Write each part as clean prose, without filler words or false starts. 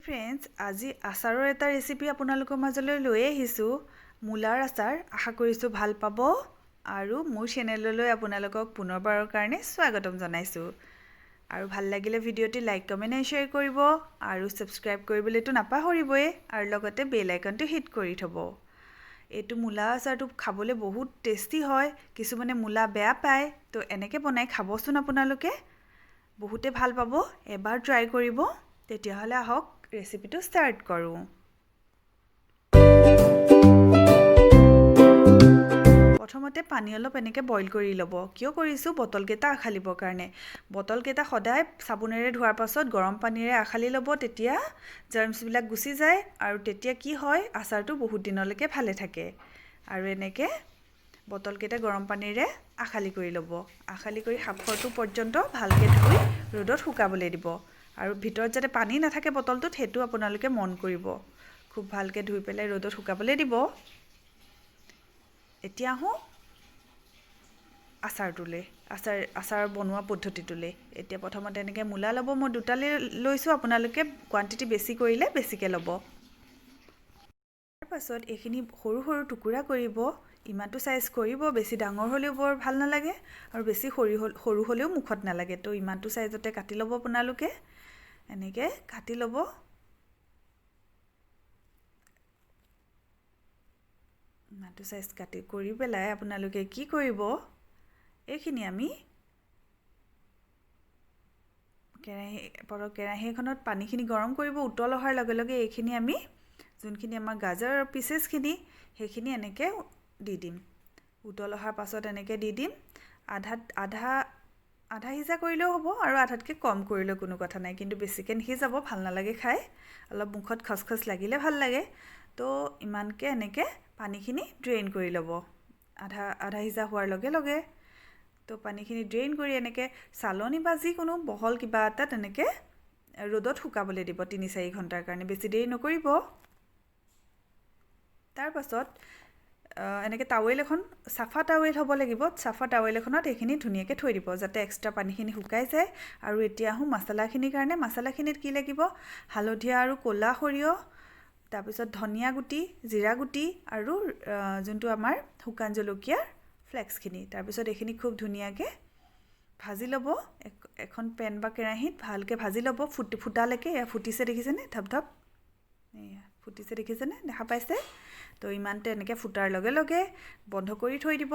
Friends, আজি আচাৰৰ এটা ৰেচিপি আপোনালোকৰ মাজলৈ লৈ আহিছোঁ, মূলাৰ আচাৰ। আশা কৰিছোঁ ভাল পাব আৰু মোৰ চেনেললৈ আপোনালোকক পুনৰবাৰৰ কাৰণে স্বাগতম জনাইছোঁ। আৰু ভাল লাগিলে ভিডিঅ'টি লাইক, কমেণ্ট এণ্ড শ্বেয়াৰ কৰিব আৰু ছাবস্ক্ৰাইব কৰিবলৈতো নাপাহৰিবই আৰু লগতে বেল আইকনটো হিট কৰি থ'ব। এইটো মূলা আচাৰটো খাবলৈ বহুত টেষ্টি হয়। কিছুমানে মূলা বেয়া পায়, তো এনেকৈ বনাই খাবচোন আপোনালোকে, বহুতে ভাল পাব। এবাৰ ট্ৰাই কৰিব। তেতিয়াহ'লে আহক ৰেচিপিটো ষ্টাৰ্ট কৰোঁ। প্ৰথমতে পানী অলপ এনেকৈ বইল কৰি ল'ব। কিয় কৰিছোঁ? বটলকেইটা আখালিবৰ কাৰণে। বটলকেইটা সদায় চাবোনেৰে ধোৱাৰ পাছত গৰম পানীৰে আখালি ল'ব, তেতিয়া জাৰ্মছবিলাক গুচি যায় আৰু তেতিয়া কি হয়, আচাৰটো বহুত দিনলৈকে ভালে থাকে। আৰু এনেকৈ বটলকেইটা গৰম পানীৰে আখালি কৰি ল'ব। আখালি কৰি সাফৰটো পৰ্যন্ত ভালকৈ ধুই ৰ'দত শুকাবলৈ দিব আৰু ভিতৰত যাতে পানী নাথাকে বটলটোত, সেইটো আপোনালোকে মন কৰিব। খুব ভালকৈ ধুই পেলাই ৰ'দত শুকাবলৈ দিব। এতিয়া আহোঁ আচাৰটোলৈ, আচাৰ বনোৱা পদ্ধতিটোলৈ। এতিয়া প্ৰথমতে এনেকৈ মূলা ল'ব। মই দুটালৈ লৈছোঁ, আপোনালোকে কোৱাণ্টিটি বেছি কৰিলে বেছিকৈ ল'ব। তাৰপাছত এইখিনি সৰু সৰু টুকুৰা কৰিব, ইমানটো চাইজ কৰিব। বেছি ডাঙৰ হ'লেও বৰ ভাল নালাগে আৰু বেছি সৰু হ'লেও মুখত নালাগে। তো ইমানটো চাইজতে কাটি ল'ব আপোনালোকে, এনেকৈ কাটি ল'ব। ইমানটো চাইজ কাটি কৰি পেলাই আপোনালোকে কি কৰিব, এইখিনি আমি কেৰাহী এখনত পানীখিনি গৰম কৰিব। উতল অহাৰ লগে লগে এইখিনি আমি যোনখিনি আমাৰ গাজৰৰ পিচেছখিনি, সেইখিনি এনেকৈ দি দিম। উতল অহাৰ পাছত এনেকৈ দি দিম। আধা আধা আধা সিজা কৰিলেও হ'ব আৰু আধাতকৈ কম কৰিলেও কোনো কথা নাই, কিন্তু বেছিকৈ নিসিজাব, ভাল নালাগে খাই। অলপ মুখত খচখচ লাগিলে ভাল লাগে। তো ইমানকৈ এনেকৈ পানীখিনি ড্ৰেইন কৰি ল'ব আধা আধা সিজা হোৱাৰ লগে লগে। তো পানীখিনি ড্ৰেইন কৰি এনেকৈ চালনী বা যিকোনো বহল কিবা এটাত এনেকৈ ৰ'দত শুকাবলৈ দিব 3-4 ঘণ্টাৰ কাৰণে, বেছি দেৰি নকৰিব। তাৰপাছত এনেকৈ টাৱেল এখন, চাফা টাৱেল হ'ব লাগিব, চাফা টাৱেল এখনত এইখিনি ধুনীয়াকৈ থৈ দিব যাতে এক্সট্ৰা পানীখিনি শুকাই যায়। আৰু এতিয়া আহোঁ মছলাখিনিৰ কাৰণে। মছলাখিনিত কি লাগিব? হালধীয়া আৰু ক'লা সৰিয়হ, তাৰপিছত ধনিয়া গুটি, জিৰা গুটি আৰু যোনটো আমাৰ শুকান জলকীয়াৰ ফ্লেক্সখিনি। তাৰপিছত এইখিনি খুব ধুনীয়াকৈ ভাজি ল'ব। এখন পেন বা কেৰাহীত ভালকৈ ভাজি ল'ব ফুটালৈকে। এয়া ফুটিছে দেখিছেনে, ধপ ধপ এয়া ফুটিছে দেখিছেনে, দেখা পাইছে? তো ইমানতে এনেকৈ ফুটাৰ লগে লগে বন্ধ কৰি থৈ দিব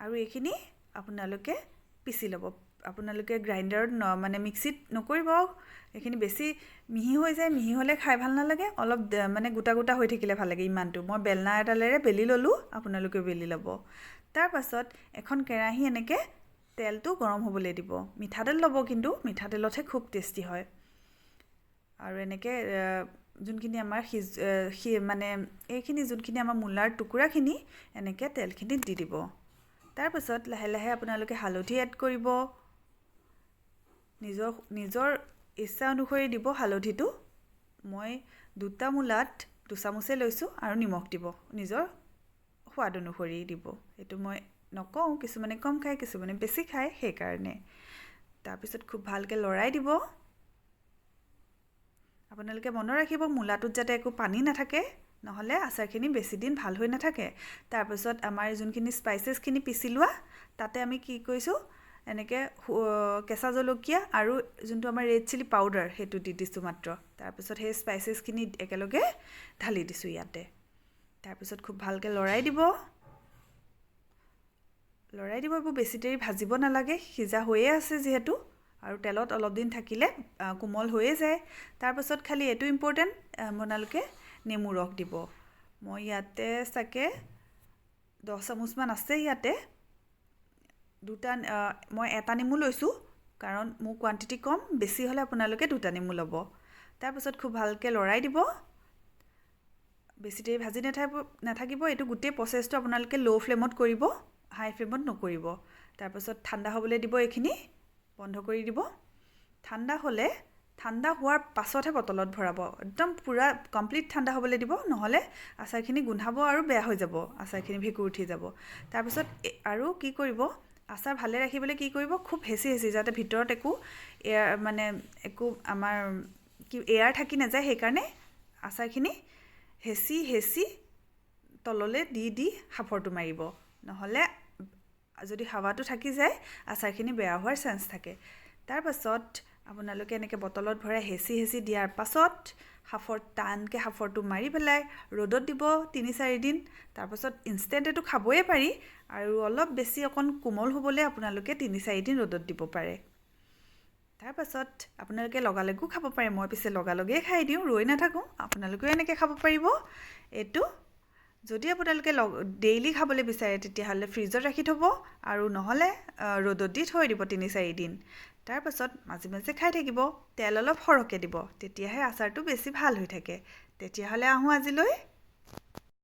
আৰু এইখিনি আপোনালোকে পিচি ল'ব। আপোনালোকে গ্ৰাইণ্ডাৰত মানে মিক্সিত নকৰিব, এইখিনি বেছি মিহি হৈ যায়। মিহি হ'লে খাই ভাল নালাগে, অলপ মানে গোটা গোটা হৈ থাকিলে ভাল লাগে। ইমানটো মই বেলনা এডালেৰে বেলি ল'লোঁ, আপোনালোকেও বেলি ল'ব। তাৰপাছত এখন কেৰাহী এনেকৈ তেলটো গৰম হ'বলৈ দিব। মিঠাতেল ল'ব, কিন্তু মিঠাতেলতহে খুব টেষ্টি হয়। আৰু এনেকৈ যোনখিনি আমাৰ মানে এইখিনি যোনখিনি আমাৰ মূলাৰ টুকুৰাখিনি এনেকৈ তেলখিনিত দি দিব। তাৰপাছত লাহে লাহে আপোনালোকে হালধি এড কৰিব, নিজৰ নিজৰ ইচ্ছা অনুসৰি দিব হালধিটো। মই দুটা মূলাত 2 চামুচে লৈছোঁ। আৰু নিমখ দিব, নিজৰ সোৱাদ অনুসৰি দিব। এইটো মই নকওঁ, কিছুমানে কম খায়, কিছুমানে বেছি খায়, সেইকাৰণে। তাৰপিছত খুব ভালকৈ লৰাই দিব। আপোনালোকে মনত ৰাখিব, মূলাটোত যাতে একো পানী নাথাকে, নহ'লে আচাৰখিনি বেছি দিন ভাল হৈ নাথাকে। তাৰপিছত আমাৰ যোনখিনি স্পাইচেছখিনি পিচি লোৱা, তাতে আমি কি কৰিছোঁ, এনেকৈ কেঁচা জলকীয়া আৰু যোনটো আমাৰ ৰেড চিলি পাউডাৰ, সেইটো দি দিছোঁ মাত্ৰ। তাৰপিছত সেই স্পাইচেছখিনি একেলগে ঢালি দিছোঁ ইয়াতে। তাৰপিছত খুব ভালকৈ লৰাই দিব, লৰাই দিব। এইবোৰ বেছি দেৰি ভাজিব নালাগে, সিজা হৈয়ে আছে যিহেতু আৰু তেলত অলপ দিন থাকিলে কোমল হৈয়ে যায়। তাৰপাছত খালি এইটো ইম্পৰ্টেণ্ট, আপোনালোকে নেমু ৰস দিব। মই ইয়াতে চাগে 10 চামুচমান আছে ইয়াতে। দুটা, মই এটা নেমু লৈছোঁ কাৰণ মোৰ কোৱাণ্টিটি কম। বেছি হ'লে আপোনালোকে দুটা নেমু ল'ব। তাৰপাছত খুব ভালকৈ লৰাই দিব, বেছি দেৰি ভাজি নাথাকিব। এইটো গোটেই প্ৰচেছটো আপোনালোকে ল' ফ্লেমত কৰিব, হাই ফ্লেমত নকৰিব। তাৰপাছত ঠাণ্ডা হ'বলৈ দিব, এইখিনি বন্ধ কৰি দিব। ঠাণ্ডা হ'লে, ঠাণ্ডা হোৱাৰ পাছতহে বটলত ভৰাব। একদম পূৰা কমপ্লিট ঠাণ্ডা হ'বলৈ দিব, নহ'লে আচাৰখিনি গোন্ধাব আৰু বেয়া হৈ যাব, আচাৰখিনি ভেঁকুৰ উঠি যাব। তাৰপিছত আৰু কি কৰিব, আচাৰ ভালে ৰাখিবলৈ কি কৰিব? খুব হেঁচি হেঁচি, যাতে ভিতৰত একো এয়াৰ, মানে একো আমাৰ কি এয়াৰ থাকি নাযায়, সেইকাৰণে আচাৰখিনি হেঁচি হেঁচি তললৈ দি দি সাঁফৰটো মাৰিব, নহ'লে যদি হাৱাটো থাকি যায় আচাৰখিনি বেয়া হোৱাৰ চান্স থাকে। তাৰপাছত আপোনালোকে এনেকৈ বটলত ভৰাই হেঁচি হেঁচি দিয়াৰ পাছত সাঁফৰ টানকৈ সাঁফৰটো মাৰি পেলাই ৰ'দত দিব 3-4 দিন। তাৰপাছত ইনষ্টেণ্টেতো খাবই পাৰি, আৰু অলপ বেছি অকণ কোমল হ'বলৈ আপোনালোকে 3-4 দিন ৰ'দত দিব পাৰে। তাৰপাছত আপোনালোকে লগালগো খাব পাৰে, মই পিছে লগালগেই খাই দিওঁ, ৰৈ নাথাকোঁ। আপোনালোকেও এনেকৈ খাব পাৰিব। এইটো যদি আপোনালোকে ডেইলি খাবলৈ বিচাৰে তেতিয়াহ'লে ফ্ৰিজত ৰাখি থ'ব, আৰু নহ'লে ৰ'দত দি থৈ দিব 3-4 দিন। তাৰপাছত মাজে মাজে খাই থাকিব, তেল অলপ সৰহকৈ দিব, তেতিয়াহে আচাৰটো বেছি ভাল হৈ থাকে। তেতিয়াহ'লে আহোঁ আজিলৈ।